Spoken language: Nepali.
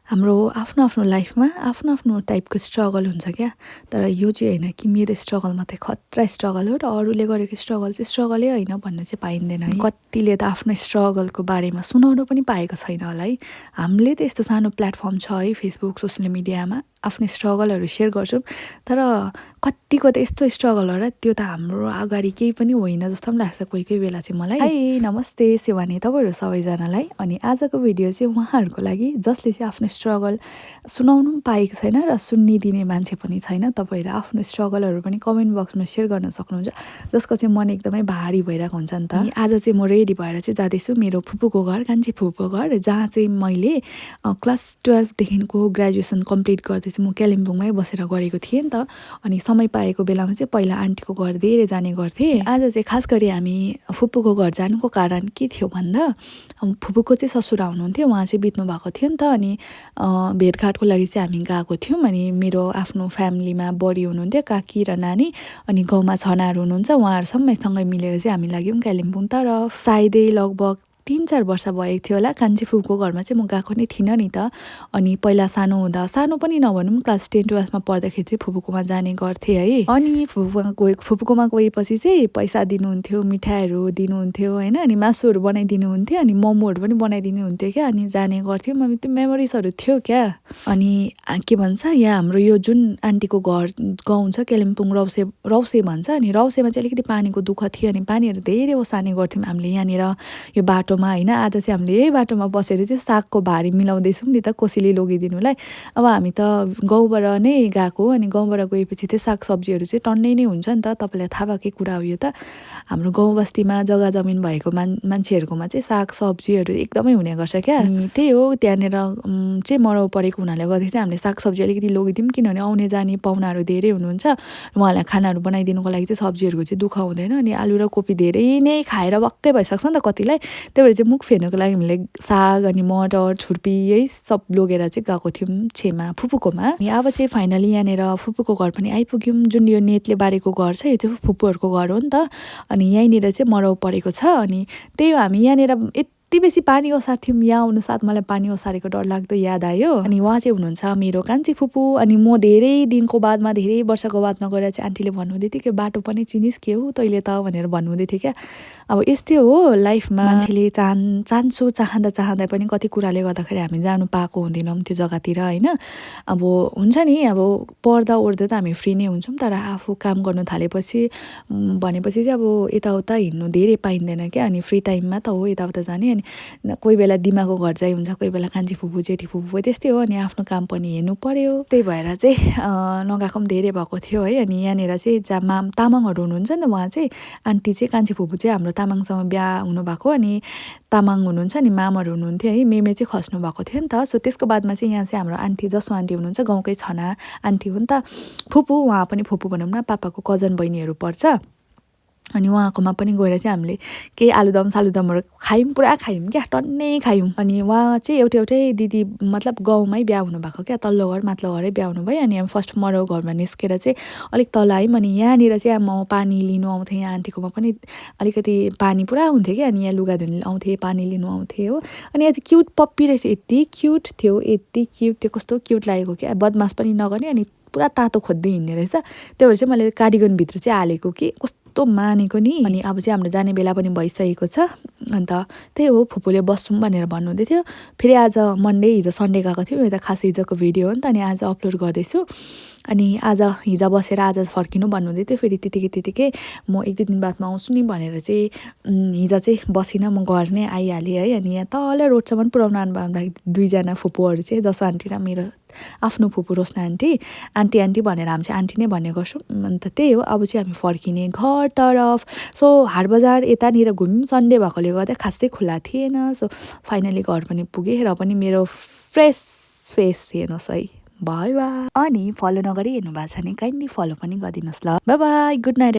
हाम्रो आफ्नो आफ्नो लाइफमा आफ्नो आफ्नो टाइपको स्ट्रगल हुन्छ क्या। तर यो चाहिँ होइन कि मेरो स्ट्रगल मात्रै खतरा स्ट्रगल हो र अरूले गरेको स्ट्रगल चाहिँ स्ट्रगलै होइन भन्नु चाहिँ पाइँदैन है। कतिले त आफ्नो स्ट्रगलको बारेमा सुनाउनु पनि पाएको छैन होला है। हामीले त यस्तो सानो प्लेटफर्म छ है, फेसबुक सोसियल मिडियामा आफ्नो स्ट्रगलहरू सेयर गर्छौँ। तर कतिको त यस्तो स्ट्रगल हो र त्यो त हाम्रो अगाडि केही पनि होइन जस्तो पनि लाग्छ कोही कोही बेला चाहिँ मलाई। हाई नमस्ते शिवानी, तपाईँहरू सबैजनालाई। अनि आजको भिडियो चाहिँ उहाँहरूको लागि जसले चाहिँ आफ्नो स्ट्रगल सुनाउनु पनि पाएको छैन र सुनिदिने मान्छे पनि छैन। तपाईँहरू आफ्नो स्ट्रगलहरू पनि कमेन्ट बक्समा सेयर गर्न सक्नुहुन्छ, जसको चाहिँ मन एकदमै भारी भइरहेको हुन्छ नि त। आज चाहिँ म रेडी भएर चाहिँ जाँदैछु मेरो फुपूको घर, कान्छी फुपूको घर, जहाँ चाहिँ मैले क्लास 12देखिको ग्रेजुएसन कम्प्लिट गर्दैछु। म कालिम्पोङमै बसेर गरेको थिएँ नि त। अनि समय पाएको बेलामा चाहिँ पहिला आन्टीको घर धेरै जाने गर्थेँ। आज चाहिँ खास गरी हामी फुपूको घर जानुको कारण के थियो भन्दा, फुपूको चाहिँ ससुरा हुनुहुन्थ्यो, उहाँ चाहिँ बित्नु भएको थियो नि त। अनि भेटघाटको लागि चाहिँ हामी गएको थियौँ। अनि मेरो आफ्नो फ्यामिलीमा बडी हुनुहुन्थ्यो, काकी र नानी, अनि गाउँमा छनाहरू हुनुहुन्छ, उहाँहरू सँगै मिलेर चाहिँ हामी लाग्यौँ कालिम्पोङ तरफ। सायदै लगभग 3-4 वर्ष भएको थियो होला। कान्छी फुपूको घरमा चाहिँ म गएको नै थिइनँ नि त। अनि पहिला सानो हुँदा, सानो पनि नभनौँ, क्लास 10-12मा पढ्दाखेरि चाहिँ फुपूकोमा जाने गर्थेँ है। अनि फुपूकोमा गएपछि चाहिँ पैसा दिनुहुन्थ्यो, मिठाईहरू दिनुहुन्थ्यो होइन, अनि मासुहरू बनाइदिनुहुन्थ्यो, अनि मोमोहरू पनि बनाइदिनुहुन्थ्यो क्या। अनि जाने गर्थ्यौँ, अनि त्यो मेमोरिजहरू थियो क्या। अनि के भन्छ, यहाँ हाम्रो यो जुन आन्टीको गाउँ छ कालिम्पोङ रौसे भन्छ। अनि रौसेमा चाहिँ अलिकति पानीको दुःख थियो, अनि पानीहरू धेरै ओसार्ने गर्थ्यौँ हामीले यहाँनिर यो बाटोमा होइन। आज चाहिँ हामीले यही बाटोमा बसेर चाहिँ सागको भारी मिलाउँदैछौँ नि त कोसीले लगिदिनुलाई। अब हामी त गाउँबाट नै गएको, अनि गाउँबाट गएपछि चाहिँ सागसब्जीहरू चाहिँ टन्नै नै हुन्छ नि त। तपाईँलाई थाहा भएकै कुरा हो यो त। हाम्रो गाउँ बस्तीमा जग्गा जमिन भएको मान्छेहरूकोमा चाहिँ सागसब्जीहरू एकदमै हुने गर्छ क्या। अनि त्यही हो, त्यहाँनिर चाहिँ मरौ परेको हुनाले गर्दाखेरि चाहिँ हामीले सागसब्जी अलिकति लगिदिउँ, किनभने आउने जाने पाहुनाहरू धेरै हुनुहुन्छ। उहाँहरूलाई खानाहरू बनाइदिनुको लागि चाहिँ सब्जीहरूको चाहिँ दुःख हुँदैन। अनि आलु र कोपी धेरै नै खाएर वाक्कै भइसक्छ नि त कतिलाई। त्यही भएर चाहिँ मुख फेर्नुको लागि हामीले साग अनि मटर छुर्पी यही सब लगेर चाहिँ गएको थियौँ छेमा फुपूकोमा। अनि अब चाहिँ फाइनली यहाँनिर फुपूको घर पनि आइपुग्यौँ। जुन यो नेटले बारेको घर छ, यो चाहिँ फुपूहरूको घर हो नि त। अनि यहीँनिर चाहिँ मरौ परेको छ। अनि त्यही हो, हामी यहाँनिर यति बेसी पानी ओसार्थ्यौँ, यहाँ आउनुसाथ मलाई पानी ओसारेको डरलाग्दो याद आयो। अनि उहाँ चाहिँ हुनुहुन्छ मेरो कान्छी फुपू। अनि म धेरै दिनको बादमा, धेरै वर्षको बादमा गएर चाहिँ आन्टीले भन्नुहुँदै थियो कि बाटो पनि चिनिस् के हो तैँले त भनेर भन्नुहुँदै थियो क्या। अब यस्तै हो लाइफमा, मान्छेले चाहँदा पनि कति कुराले गर्दाखेरि हामी जानु पाएको हुँदैनौँ त्यो जग्गातिर होइन। अब हुन्छ नि, अब पढ्दा ओर्दा त हामी फ्री नै हुन्छौँ, तर आफू काम गर्नु थालेपछि भनेपछि चाहिँ अब यताउता हिँड्नु धेरै पाइँदैन क्या। अनि फ्री टाइममा त हो यताउता जाने। अनि कोही बेला दिमागको घर जाइ हुन्छ, कोही बेला कान्छी फुपू जेठी फुपू त्यस्तै हो। अनि आफ्नो काम पनि हेर्नु पर्यो, त्यही भएर चाहिँ नगएको पनि धेरै भएको थियो है। अनि यहाँनिर चाहिँ जहाँ तामाङहरू हुनुहुन्छ नि त, उहाँ चाहिँ आन्टी चाहिँ कान्छी फुपू चाहिँ हाम्रो तामाङसँग बिहा हुनुभएको। अनि तामाङ हुनुहुन्छ, अनि मामहरू हुनुहुन्थ्यो है, मेमे चाहिँ खस्नु भएको थियो नि त। सो त्यसको बादमा चाहिँ यहाँ चाहिँ हाम्रो आन्टी जसो आन्टी हुनुहुन्छ, गाउँकै छना आन्टी हो नि त फुपू, उहाँ पनि फुपू भनौँ न, पापाको कजन बहिनीहरू पर्छ। अनि उहाँकोमा पनि गएर चाहिँ हामीले केही आलुदम सालुदमहरू खायौँ, पुरा खायौँ क्या, टन्नै खायौँ। अनि उहाँ चाहिँ एउटै दिदी, मतलब गाउँमै बिहा हुनुभएको क्या, तल्लो घर माथिल्लो घरै बिहा हुनुभयो। अनि हामी फर्स्ट मरौ घरमा निस्केर चाहिँ अलिक तल आयौँ। अनि यहाँनिर चाहिँ म पानी लिनु आउँथेँ, यहाँ आन्टीकोमा पनि अलिकति पानी पुरा हुन्थ्यो क्या। अनि यहाँ लुगा धुनु आउँथेँ, पानी लिनु आउँथेँ हो। अनि यहाँ चाहिँ क्युट पप्पी रहेछ, यति क्युट थियो, यति क्युट थियो, कस्तो क्युट लागेको क्या, बदमास पनि नगर्ने, अनि पुरा तातो खोज्दै हिँड्ने रहेछ। त्यही भएर चाहिँ मैले कार्डिगनभित्र चाहिँ हालेको कि कस्तो मानेको नि। अनि अब चाहिँ हाम्रो जाने बेला पनि भइसकेको छ। अन्त त्यही हो, फुपूले बस्छौँ भनेर भन्नुहुँदै थियो। फेरि आज मन्डे, हिजो सन्डे गएको थियो, यो त खास हिजोको भिडियो हो नि त। अनि आज अपलोड गर्दैछु। अनि हिजो बसेर आज फर्किनु भन्नुहुँदै थियो। फेरि त्यतिकै म 1-2 दिन बादमा आउँछु नि भनेर चाहिँ हिजो चाहिँ बसिनँ, म घर नै आइहालेँ है। अनि यहाँ तल रोडसम्म पुऱ्याउनु आउनुभन्दा दुईजना फुपूहरू चाहिँ, जसो आन्टी र मेरो आफ्नो फुपू रोशना आन्टी भनेर हामी चाहिँ आन्टी नै भन्ने गर्छौँ। अन्त त्यही हो, अब चाहिँ हामी फर्किने घरतर्फ। सो हाट बजार यतानिर घुम्यौँ, सन्डे भएकोले गर्दा खासै खुला थिएन। सो फाइनली घर पनि पुगेँ, र पनि मेरो फ्रेस फेस हेर्नुहोस् है। By by. अनि फलो नगरी हेर्नु भएको छ भने काइन्डली फलो पनि गरिदिनुहोस् ल। By by, good night.